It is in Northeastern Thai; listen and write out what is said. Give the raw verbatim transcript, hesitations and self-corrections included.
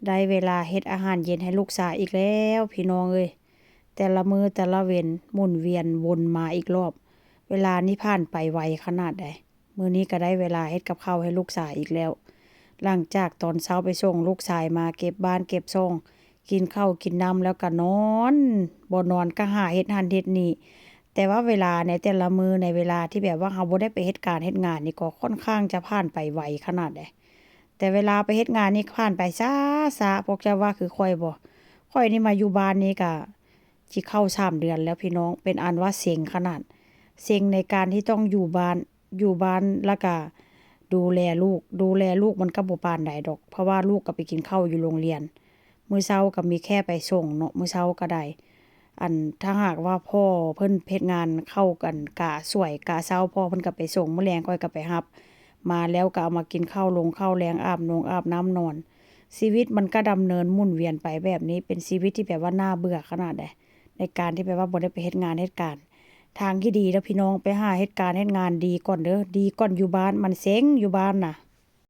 ได้เวลาเฮ็ดอาหารเย็นให้ลูกชายอีกแล้วพี่น้องเอ้ย แต่ละมื้อแต่ละเว็นหมุนเวียนวนมาอีกรอบ เวลานี้ผ่านไปไวขนาดใด มื้อนี้ก็ได้เวลาเฮ็ดกับข้าวให้ลูกชายอีกแล้ว หลังจากตอนเช้าไปส่งลูกชายมาเก็บบ้านเก็บช่อง กินข้าวกินน้ำแล้วก็นอน บ่นอนก็หาเฮ็ดหั้นเฮ็ดนี่ แต่ว่าเวลาในแต่ละมื้อในเวลาที่แบบว่าเราบ่ได้ไปเฮ็ดการเฮ็ดงานนี่ก็ค่อนข้างจะผ่านไปไวขนาดใด แต่เวลาไปเฮ็ดงานนี่ผ่านไปช้าๆ พวกเจ้าว่าคือข้อยบ่ ข้อยนี่มาอยู่บ้านนี่ก็สิเข้าสามเดือนแล้วพี่น้อง เป็นอันว่าเซ็งขนาด เซ็งในการที่ต้องอยู่บ้าน อยู่บ้านแล้วก็ดูแลลูก ดูแลลูกมันก็บ่ปานใดดอก เพราะว่าลูกก็ไปกินข้าวอยู่โรงเรียน มื้อเช้าก็มีแค่ไปส่งเนาะ มื้อเช้าก็ได้ อันถ้าหากว่าพ่อเพิ่นเฮ็ดงานเข้ากันกะสวยกะเช้า พ่อเพิ่นก็ไปส่ง มื้อแลงข้อยก็ไปรับ มาแล้วก็เอามากินข้าวลงข้าวแลง อาบนงอาบน้ำนอน ชีวิตมันก็ดำเนินหมุนเวียนไปแบบนี้ เป็นชีวิตที่แบบว่าน่าเบื่อขนาดใด ในการที่แบบว่าบ่ได้ไปเฮ็ดงานเฮ็ดการ ทางที่ดีแล้วพี่น้องไปหาเฮ็ดการเฮ็ดงานดีก่อนเด้อ ดีก่อนอยู่บ้าน มันเซ็งอยู่บ้านน่ะ